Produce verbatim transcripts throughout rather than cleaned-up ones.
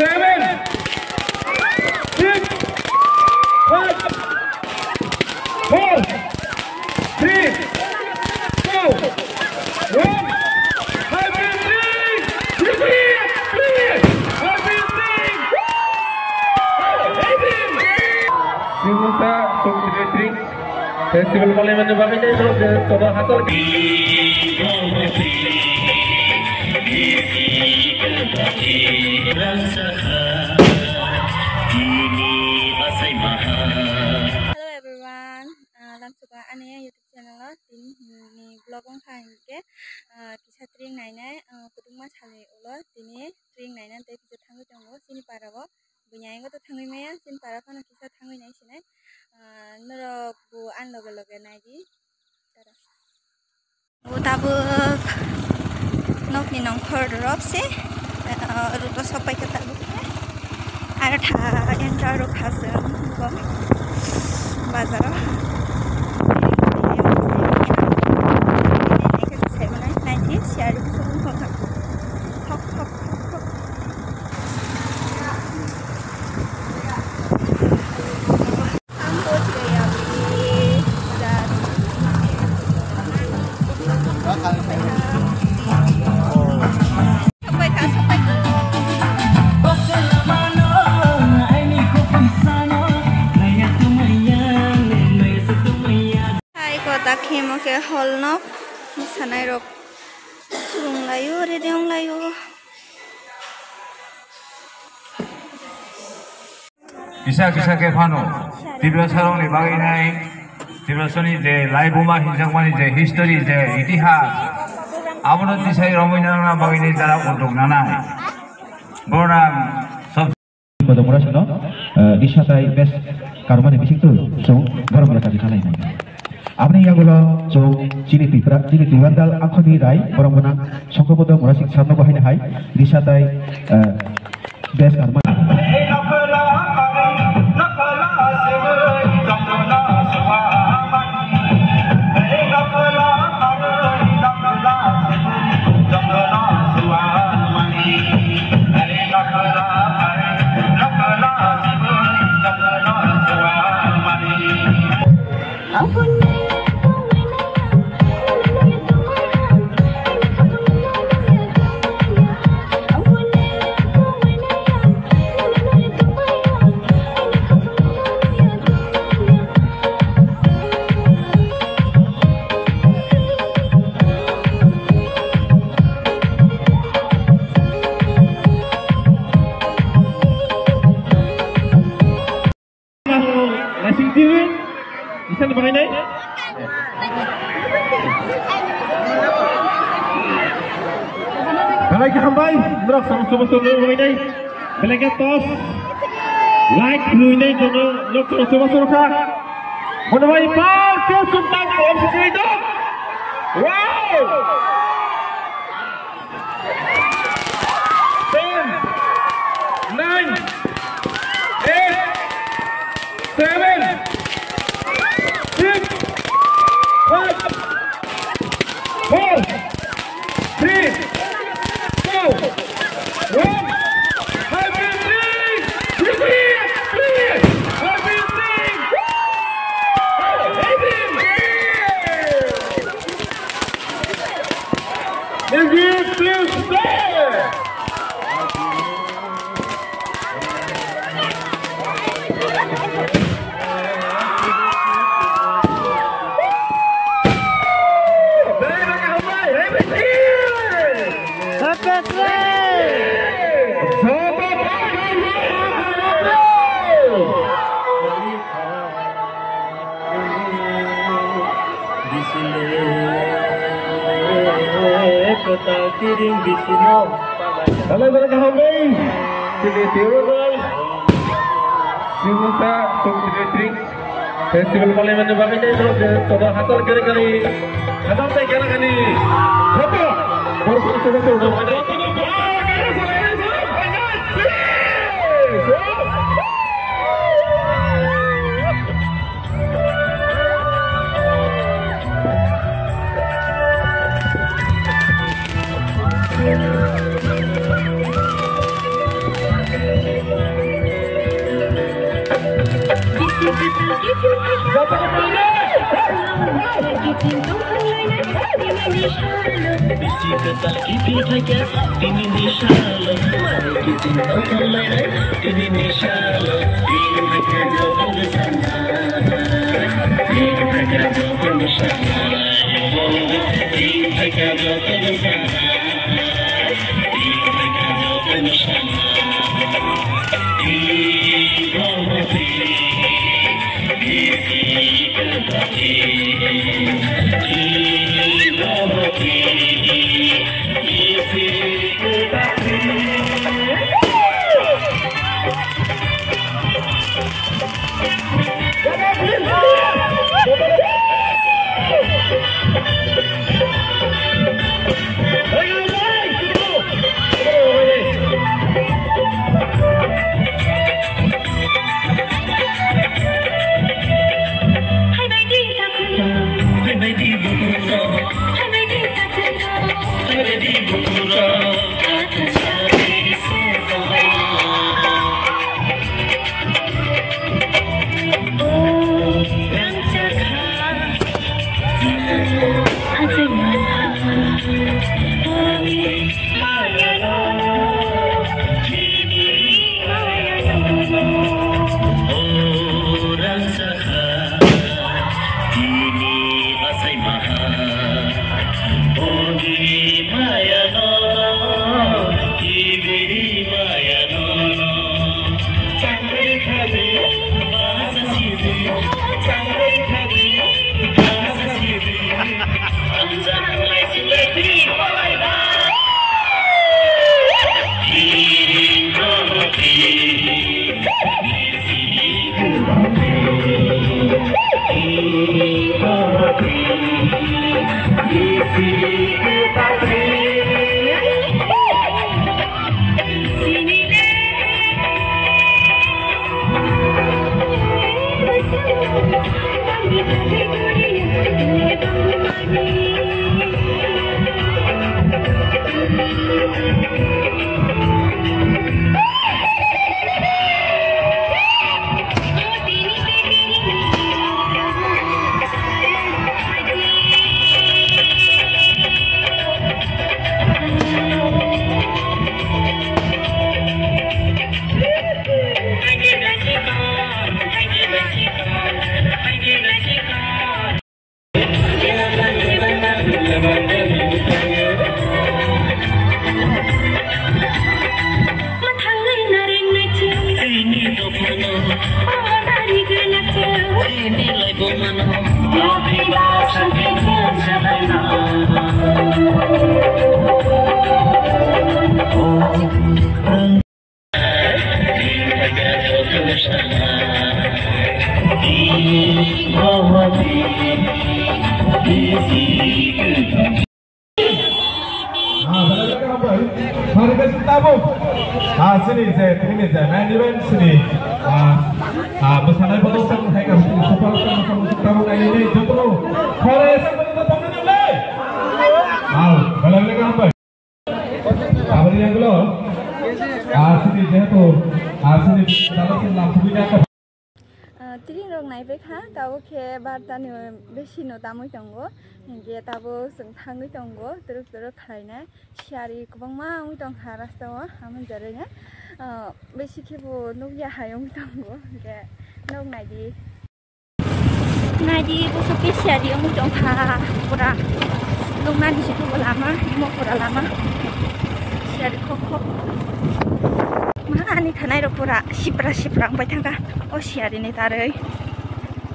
Seven, six, five, four, three, two, one. Happy Sing! Happy Sing! Happy Sing! Singsa Song Three Festival kalaimani bagwi tei borok je toba hachal. Hello everyone, uh, lamsoka ani YouTube channel o tini ni vlog wngkha hinkhe, uh, kisa tring nainai, uh, kwbangma salni ulo tini tring nainani tei kisa thangwi tongo chini para o. Buini ayang o to thangwi maya, chini para phano kisa thangwi nai sinai. Ah, norok bo ani loge loge nai di. Tara. Bo tabuk nokni nongkhor rop se, ah, road o sok paikha tabuk. Aro tha enter rok kha se bo bazar o. Nai di, share rok se. Hok, hok, hok, hok. Hai, kota khemo khe hall nok, sanai rok chwng laio, ready wng laio. Kisa kisa khe phano Tiprasarokni bagwi nai, Tiprasani je laibuma hinjakmani je history, je itihas, abono tisai romwi nangna bagwi nai jara uddog nanai. Borok ang sob Kodok mura sino, eh, Risa tai best karmani bising tu, so, borok mura tadi khalai nai. Aboni yagulo chwng chini Tipra, chini Tiwandal akhoni rai, borok gwnang Songkhobodo Murasing Sarno bo haino hai, Risa tai, eh, best karma. Naising twi, isani bahainai. Belai khe hambai, norok samung samung samung bahainai. Belai khe tos, like rwinai jono, norok samung samung samung kha. Mono bai pal khe sumtang ko M C C dok. Wow! Ten, nine, eight, seven, six, five, four, three, two, one. Happy Sing! Happy Sing! Happy Sing! If you please stand. Bisile kota kiring bisino. Dalai dalai kaham bai. Sini tiurol. Simusa song three festival kalaimani bagwi tei borok je toba hachal kere kani. Hachal tei kere kani. Hoto. Borok toba toba. Hari ke tabuk. Ah, sini je, sini je, main event sini. Ah, ah, bwsanai bodol tang hai ka, super star tang tabuk ai ni joto. Hore, sampai kita tang ni le. Ah, balik lagi apa? Abri yang dulu. Ah, sini je tu. Ah, sini kalau sini langsung ini apa? Ah, tini rok naipai kha, tabuk khe barta ni besi no tamui tongo, hinkhe tabuk chwng thangwi tongo, twrwk twrwk khlaina, siyari kwbangma wngwi tongkha rasta o, amo jarwi no, ah, besi khe bo nukya hai wngwi tongo, hinkhe nok naidi. Naidi, boso khe siyari wngwi tongkha, pura nuknani se tongo lama, imo pura lama, siyari khok khok. Ma ani thanai rok pura sipra sipra wngpai thangkha o siyari ni darwi,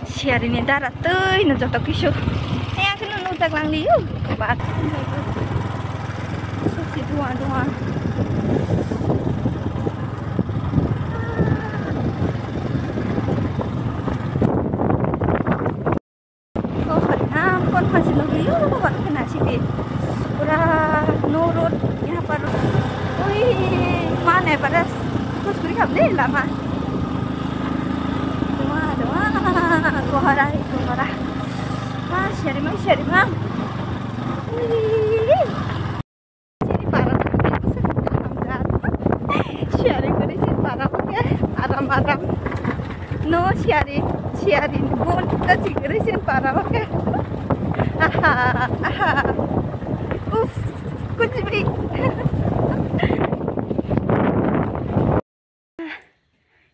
siyari ni dara twi no joto kisu. He, akheno nukjak lang liyo, ba. Sopsi dua dua. Oh, hari na, kon phansi nukliyo, kon khena sidi. Pura no road, yaha par. Ui, mane pada, kus kuri khamle lama. Dua, dua, kohara, kohara. Ah, sherima, sherima. Ui. Sini para. Sharing kuri sini para, oke. Aram, aram. No, siari, siari, bon, ta chigri sin para, okay? Aha, aha. Uf, kuch bhi.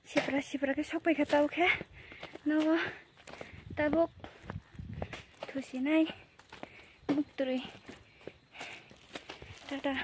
Sipra, sipra ke sok pai kha tau khe. No, tabuk thusinai. Muktri. Tata.